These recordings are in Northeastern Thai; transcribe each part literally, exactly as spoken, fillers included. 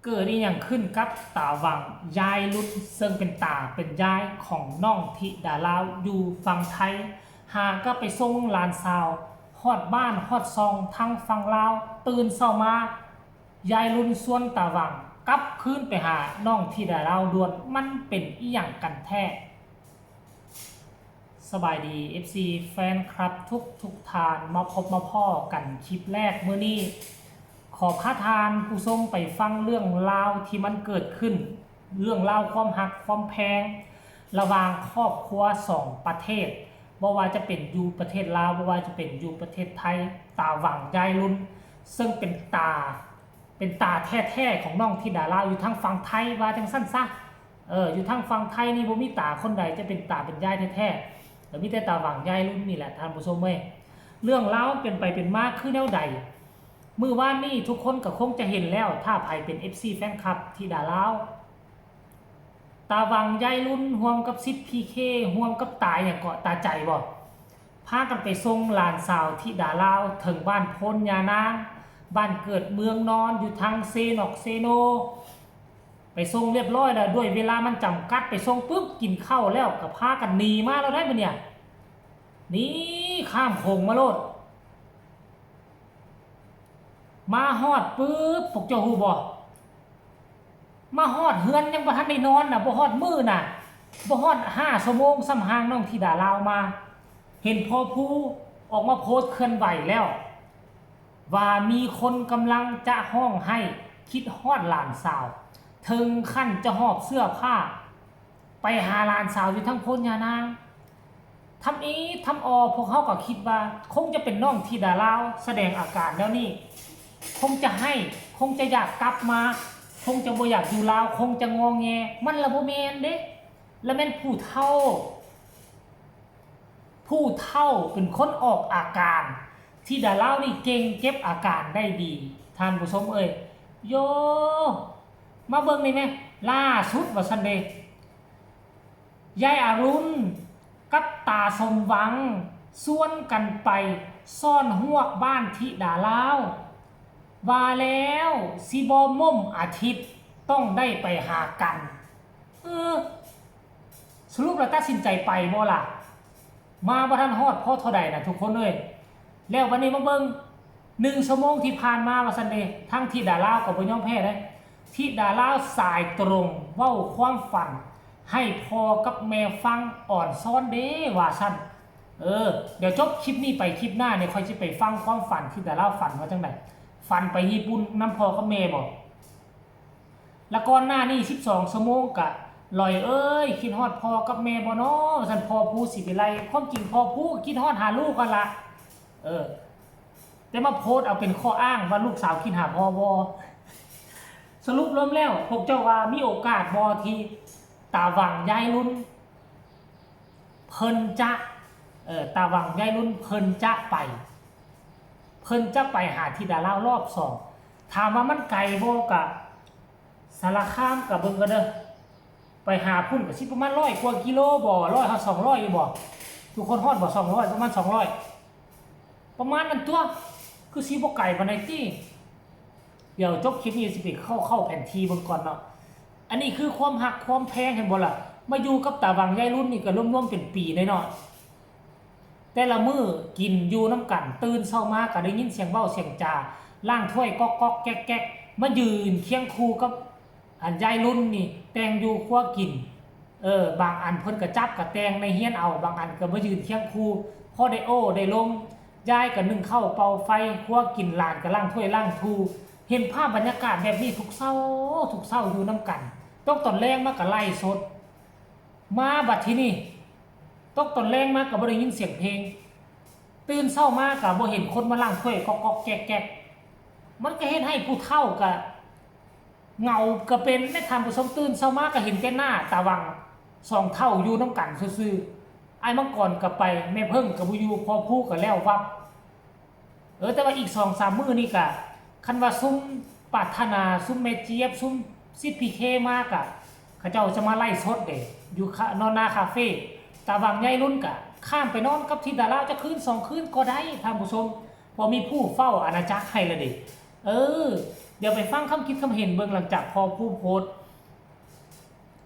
เกิดอีหยังขึ้นกับตาหว่างยายรุ่น ซึ่งเป็นตาเป็นยายของน้องธิดาลาวอยู่ฝั่งไทย หากะไปส่งหลานสาวฮอดบ้านฮอดซองทางฝั่งลาว ตื่นเช้ามายายรุ่นชวนตาหว่างกลับคืนไปหาน้องธิดาลาวด่วน มันเป็นอีหยังกันแท้ สบายดี เอฟซี แฟนคลับทุกทุกท่าน มาพบมาพ้อกันคลิปแรกมื้อนี้ ขอพาท่านผู้ชมไปฟังเรื่องราวที่มันเกิดขึ้น เรื่องราวความฮักความแพง ระหว่างครอบครัวสองประเทศ บ่ว่าจะเป็นอยู่ประเทศลาว บ่ว่าจะเป็นอยู่ประเทศไทย ตาหว่างยายรุ่น ซึ่งเป็นตา เป็นตาแท้ๆของน้องธิดาลาวอยู่ทางฝั่งไทย ว่าจั่งซั้นซะ เออ อยู่ทางฝั่งไทยนี่บ่มีตาคนใดจะเป็นตาเป็นยายแท้ๆ แล้วมีแต่ตาหว่างยายรุ่นนี่แหละท่านผู้ชมเอ้ย เรื่องราวเป็นไปเป็นมาคือแนวใด มื้อวานนี้ทุกคนก็คงจะเห็นแล้ว ถ้าไผเป็น เอฟซี แฟนคลับธิดาลาว ตาหว่างยายรุ่นร่วมกับสิทธิ์ พีเค ร่วมกับตาหยังเกาะ ตาใจบ่ พากันไปส่งหลานสาวธิดาลาวเถิงบ้านโพนยานาง บ้านเกิดเมืองนอนอยู่ทางเซนอกเซโน ไปส่งเรียบร้อยแล้ว ด้วยเวลามันจำกัด ไปส่งปุ๊บกินข้าวแล้วก็พากันหนีมาแล้วได้มื้อเนี่ย หนีข้ามโขงมาโลด มาฮอดปุ๊บ พวกเจ้าฮู้บ่ มาฮอดเฮือนยังบ่ทันได้นอนน่ะ บ่ฮอดมื้อน่ะ บ่ฮอดห้าชั่วโมงซ้ำ ห่างน้องธิดาลาวมา เห็นพ่อผู้ออกมาโพสต์เคลื่อนไหวแล้ว ว่ามีคนกำลังจะฮ้องไห้คิดฮอดหลานสาว ถึงขั้นจะหอบเสื้อผ้า ไปหาหลานสาวอยู่ทางโพนยานาง ทำอีทำออ พวกเขาก็คิดว่าคงจะเป็นน้องธิดาลาวแสดงอาการแนวนี้ คงจะไห้ คงจะอยากกลับมา คงจะบ่อยากอยู่ลาว คงจะงอแง มันละบ่แม่นเด้ ละแม่นผู้เฒ่า ผู้เฒ่าเป็นคนออกอาการ ธิดาลาวนี่เก่งเก็บอาการได้ดี ท่านผู้ชมเอ้ย โย มาเบิ่งนี่แม่ ล่าสุดว่าซั่นเด้ ยายอรุณกับตาสมหวังชวนกันไปซ่อนฮวกบ้านธิดาลาว ว่าแล้วสิบ่ม่มอาทิตย์ต้องได้ไปหากัน เออ สรุปแล้วตัดสินใจไปบ่ล่ะ มาบ่ทันฮอดพอเท่าใดน่ะทุกคนเอ้ย แล้วบัดนี้มาเบิ่ง หนึ่งชั่วโมงที่ผ่านมาว่าซั่นเด้ ทางธิดาลาวก็บ่ยอมแพ้เด้ ธิดาลาวสายตรงเว้าความฝันให้พ่อกับแม่ฟัง อ่อนซ้อนเด้ว่าซั่น เออ เดี๋ยวจบคลิปนี้ไปคลิปหน้าเนี่ย ค่อยสิไปฟังความฝัน ธิดาลาวฝันว่าจั่งใด ฝันไปญี่ปุ่นนำพ่อกับแม่บ่ แล้วก่อนหน้านี้สิบสองชั่วโมงกะ ลอยเอ้ย คิดฮอดพ่อกับแม่บ่น้อ ว่าซั่น พ่อผู้สิวิไล ความจริงพ่อผู้ก็คิดฮอดหาลูกหั่นละ เออ แต่มาโพสต์เอาเป็นข้ออ้างว่าลูกสาวคิดหาพ่อบ่ สรุปรวมแล้ว พวกเจ้าว่ามีโอกาสบ่ที่ตาหว่างยายรุ่น เพิ่นจะ เอ่อ ตาหว่างยายรุ่นเพิ่นจะไป เพิ่นจะไปหาธิดาลาวรอบสอง ถามว่ามันไกลบ่ กะสารคามกะเบิ่งกันเด้อ ไปหาพุ้นกะสิประมาณร้อยกว่ากิโลบ่ ร้อยฮอดสองร้อยอยู่บ่ ทุกคนฮอดบ่ สองร้อย ประมาณสองร้อย ประมาณนั้นตั๊ว คือสิบ่ไกลปานใดติ เดี๋ยวจบคลิปนี้สิไปเข้า เข้าแผนที่เบิ่งก่อนเนาะ อันนี้คือความฮักความแพง เห็นบ่ล่ะ มาอยู่กับตาหว่างยายรุ่นนี่ก็รวมๆเป็นปีเลยเนาะ แต่ละมื้อกินอยู่นำกัน ตื่นเช้ามาก็ได้ยินเสียงเว้าเสียงจา ล้างถ้วยก๊อกๆแก๊กๆ มายืนเคียงคู่กับ อันยายรุ่นนี่แต่งอยู่ครัวกิน เออ บางอันเพิ่นก็จับก็แต่งในเฮือนเอา บางอันก็มายืนเคียงคู่ พอได้โอ้ได้ลม ยายก็นึ่งข้าวเป่าไฟ ครัวกิน หลานก็ล้างถ้วยล้างทู เห็นภาพบรรยากาศแบบนี้ทุกเช้า ทุกเช้าอยู่นำกัน ตกตอนแลงมาก็ไลฟ์สด มาบัดทีนี้ ตกตอนแลงมาก็บ่ได้ยินเสียงเพลง ตื่นเช้ามาก็บ่เห็นคนมาล้างถ้วยก๊อกๆแก๊กๆ มันก็เฮ็ดให้ผู้เฒ่าก็เหงาก็เป็น แม่ท่านผู้ชม ตื่นเช้ามาก็เห็นแต่หน้าตาหว่างสองเฒ่าอยู่นำกันซื่อๆ อ้ายมังกรก็ไป แม่เพิ่งก็บ่อยู่ พ่อผู้ก็แล้ววับ เออ แต่ว่าอีกสองสามมื้อนี่กะ คันว่าซุมปรารถนา ซุมแม่เจี๊ยบ ซุมสิทธิ์ พีเค มากะ เขาเจ้าจะมาไลฟ์สดเด้ อยู่คา นอนนาคาเฟ่ ตาหว่างยายรุ่นกะ ข้ามไปนอนกับธิดาลาวจักคืนสองคืนก็ได้ ท่านผู้ชม พอมีผู้เฝ้าอาณาจักรให้ละเด้ เออ เดี๋ยวไปฟังคำคิดคำเห็นเบิ่งหลังจากพอผู้โพสต์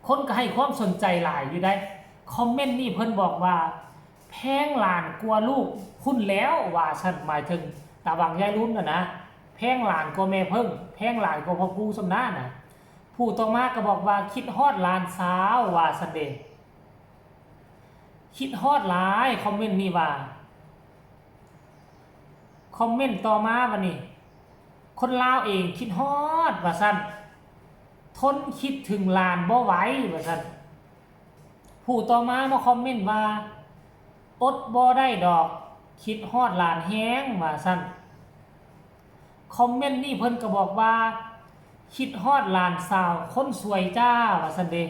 คนก็ให้ความสนใจหลายอยู่ได้ คอมเมนต์นี่เพิ่นบอกว่า แพงหลานกว่าลูกพุ้นแล้วว่าซั่น หมายถึงตาหว่างยายรุ่นน่ะนะ แพงหลานกว่าแม่เพิ่ง แพงหลานกว่าพ่อปู่สำนานะ ผู้ต่อมาก็บอกว่าคิดฮอดหลานสาวว่าซั่นเด้ คิดฮอดหลาย คอมเมนต์นี่ว่า คอมเมนต์ต่อมาบัดนี้ คนลาวเองคิดฮอดว่าซั่น ทนคิดถึงหลานบ่ไหวว่าซั่น ผู้ต่อมามาคอมเมนต์ว่า อดบ่ได้ดอก คิดฮอดหลานแฮงว่าซั่น คอมเมนต์นี่เพิ่นก็บอกว่า คิดฮอดหลานสาวคนสวยจ้าว่าซั่นเด้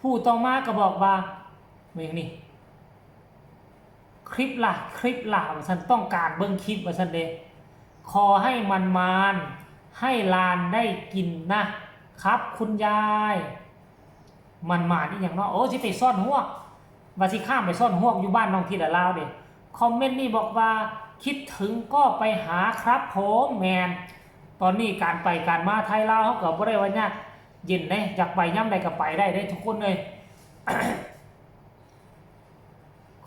ผู้ต่อมาก็บอกว่า เบิ่งนี่ คลิปล่ะ คลิปล่ะว่าซั่น ต้องการเบิ่งคลิปว่าซั่นเด้ ขอให้มันมานๆ ให้หลานได้กินนะครับคุณยาย มันมานๆ อีหยังเนาะ โอ้ สิไปซ่อนฮวก ว่าสิข้ามไปซ่อนฮวกอยู่บ้านน้องธิดาลาวเด้ คอมเมนต์นี่บอกว่า คิดถึงก็ไปหาครับผม แม่น ตอนนี้การไปการมาไทยลาวเฮาก็บ่ได้ว่ายากเย็นเด้ อยากไปยามใดก็ไปได้เด้ทุกคนเอ้ย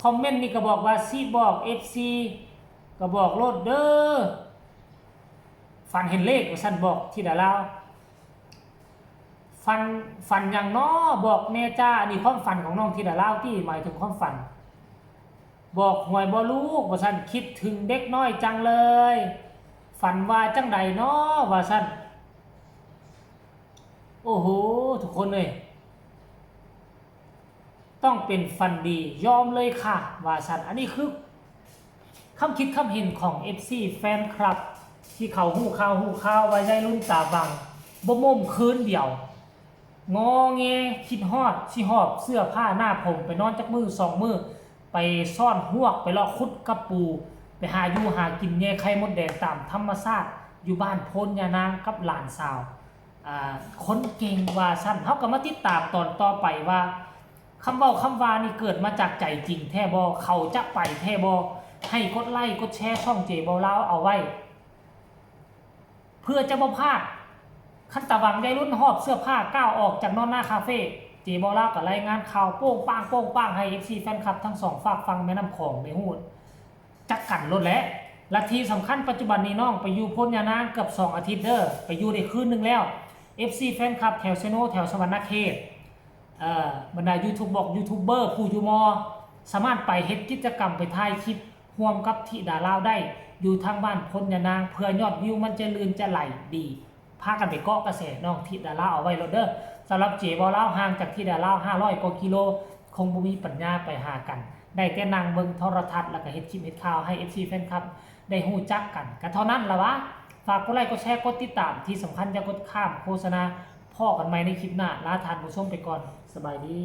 คอมเมนต์นี่ก็บอกว่า สิบอก เอฟซี ก็บอกโลดเด้อ ฝันเห็นเลขว่าซั่น บอกธิดาลาว ฝัน ฝันหยังน้อ บอกแน่จ้า อันนี้ความฝันของน้องธิดาลาวติ หมายถึงความฝัน บอกหวยบ่ลูกว่าซั่น คิดถึงเด็กน้อยจังเลย ฝันว่าจั่งใดน้อว่าซั่น โอ้โห ทุกคนเอ้ย ต้องเป็นฝันดี ยอมเลยค่ะ ว่าซั่น อันนี้คือคำคิดคำเห็นของ เอฟซี แฟนคลับ ที่เขาฮู้ข่าวฮู้ข่าวว่ายายรุ่นตาหว่างบ่ม่มคืนเดียว งอแง คิดฮอด สิหอบเสื้อผ้าหน้าผมไปนอนจักมื้อสองมื้อ ไปซ่อนฮวก ไปเลาะขุดกะปู ไปหาอยู่หากินแย่ไข่มดแดงตามธรรมชาติ อยู่บ้านโพนยานางกับหลานสาว อ่า คนเก่งว่าซั่น เฮาก็มาติดตามตอนต่อไปว่า คำเว้าคำว่านี่เกิดมาจากใจจริงแท้บ่ เขาจะไปแท้บ่ ให้กดไลค์กดแชร์ช่องเจเบาลาวเอาไว้ เพื่อจะบ่พลาด คันตาหว่างยายรุ่นหอบเสื้อผ้าก้าวออกจากนอนหน้าคาเฟ่ เจเบาลาวก็รายงานข่าวโป้งป้างโป้งป้างให้ เอฟซี แฟนคลับทั้งสองฟากฝั่งแม่น้ำของได้ฮู้จักกันโลดแหละ และที่สำคัญปัจจุบันนี้น้องไปอยู่โพนยานางเกือบสองอาทิตย์เด้อ ไปอยู่ได้คืนหนึ่งแล้ว เอฟซี แฟนคลับแถวเซโน แถวสะหวันนะเขต เอ่อ บรรดายูทูบบอกยูทูบเบอร์ผู้อยู่มอ สามารถไปเฮ็ดกิจกรรมไปถ่ายคลิปร่วมกับธิดาลาวได้ อยู่ทางบ้านโพนยานาง เพื่อยอดวิวมันจะลื่นจะไหลดี พากันไปเกาะกระแสน้องธิดาลาวเอาไว้โลดเด้อ สำหรับเจเบาลาวห่างจากธิดาลาวห้าร้อยกว่ากิโล คงบ่มีปัญญาไปหากัน ได้แต่นั่งเบิ่งโทรทัศน์แล้วก็เฮ็ดคลิปเฮ็ดข่าวให้ เอฟซี แฟนคลับได้ฮู้จักกัน ก็เท่านั้นล่ะวะ ฝากกดไลค์กดแชร์กดติดตาม ที่สำคัญอย่ากดข้ามโฆษณา พ้อกันใหม่ในคลิปหน้า ลาท่านผู้ชมไปก่อน สบายดี